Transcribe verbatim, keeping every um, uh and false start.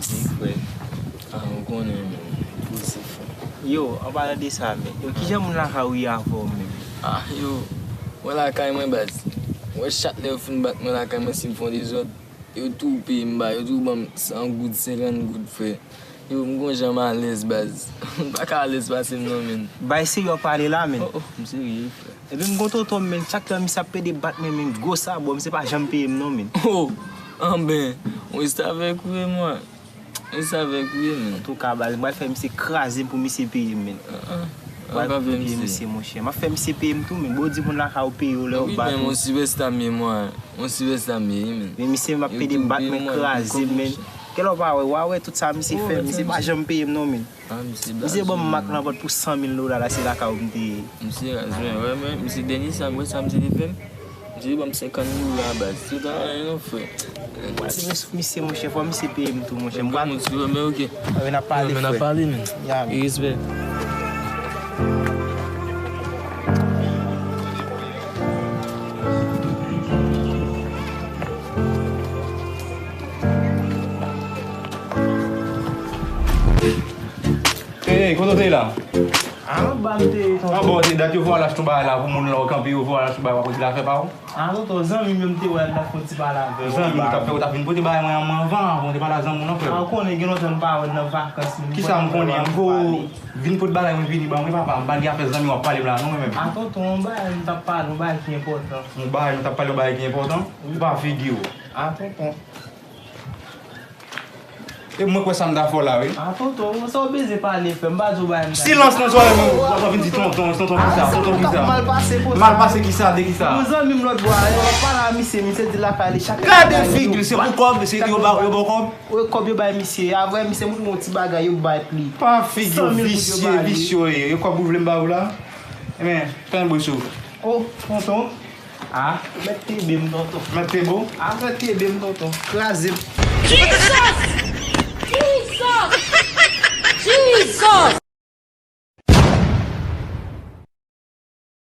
Wi, frè. Ah, ou konnen, men. Poze, frè. Yo, an palan de sa, men. Yo, kijan moun lakay ou ye avè w menm? Ah, yo. Mwen lakay mwen, baz. Mwen chak lè yo fin bat mwen lakay mwen, si m fè yon dezòd, yo tou peye m ba, yo tou ban m san goud, senkant goud, frè. Yo, m gon jan m alèz, baz. M pa ka alèz pase m non, men. Bay serye w ap pale la, men. Oh, oh, m serye, frè. Epi m gon tonton m, men, chak tan misye ap pede bat mwen, men, gwo sabò, misye pa janm peye m non, men. Oh, anben, ou restavèk ou ye, mwen. Restavèk ou ye, men. Antouka, baz, m pral fè misye kraze m pou misye peye m, men. Ah, ah. M pral peye misye, monchè. M ap fè misye peye m tou, men. Bon, di moun lakay ou peye w lè yo bat ou. Wi, men, yon sipèsta m ye, mwen. Yon sipèsta m ye, men. Men misye m ap pede bat mwen, kraze m, men. Kèlè w pa wè, w a wè tout sa misye fè, misye pa janm peye m non, men. Ah, misye blaze. Misye ban m mak nan vant pou san mil dola la, se lakay ou m te ye. Misye raz, men, wè, men, misye dènye sa, m wè sa misye te fè m. Misye te ban m senkant mil dola, baz. Se pa anyen non, frè. Mwen ti men sou misye, monchè, fò misye peye m tou, monchè. M pral. Ok, men ok. Anben, n ap pale, frè. Anben, n ap pale, men. Ya, men. Respè. Ey, ey, kote w te ye la? Anba m te ye, tonton. Anba w te, dat yo voye w al achte yon bagay la pou moun la, w kanpe, yo voye w al achte yon bagay, w ap regle afè pa w? A, tonton, zanmi m yo m te wè l, m t ap fè yon ti pale avè yo. Zanmi w t ap fè, w t ap vin pote bagay mwen an, mwen anvan, anvan w te pale a zanmi w non, frè. A, ou konnen gen lontan m pa wè l nan vakans, men. Kisa m konnen? Vin pote bagay mwen vini ban mwen, papa, m pa gen afè zanmi w ap pale m la non, mwen menm. A, tonton, yon bagay m t ap pale, yon bagay ki enpòtan. Yon bagay, nou t ap pale yon bagay ki enpòtan? Ou pa figi w. A, tonton. E mwen kwè sa m ta fè w la, wi. A, tonton, sa w bezwen pale, frè m? M pa di w bagay m ta. Silans nan zòrèy mwen, w ap vin di tonton, tonton kisa, tonton kisa. Mal pase konsa. Mal pase kisa, de kisa? Yon zanmi m lòt bò a, yo ap pale a misye, misye di lakay li chak. Gade figi w, se pou kòb, se yo ba, yo ba w kòb? Wi, kòb yo bay misye, apre misye montre yon ti bagay yo bay li. Pa figi w, visye, visye w ye. E kòb ou vle m ba ou la? Ebyen, fè yon bri sou. O, tonton. A, mèt tebe m, tonton. Mèt tebe w? A, mèt tebe m, tonton. Kraze m. Jesus!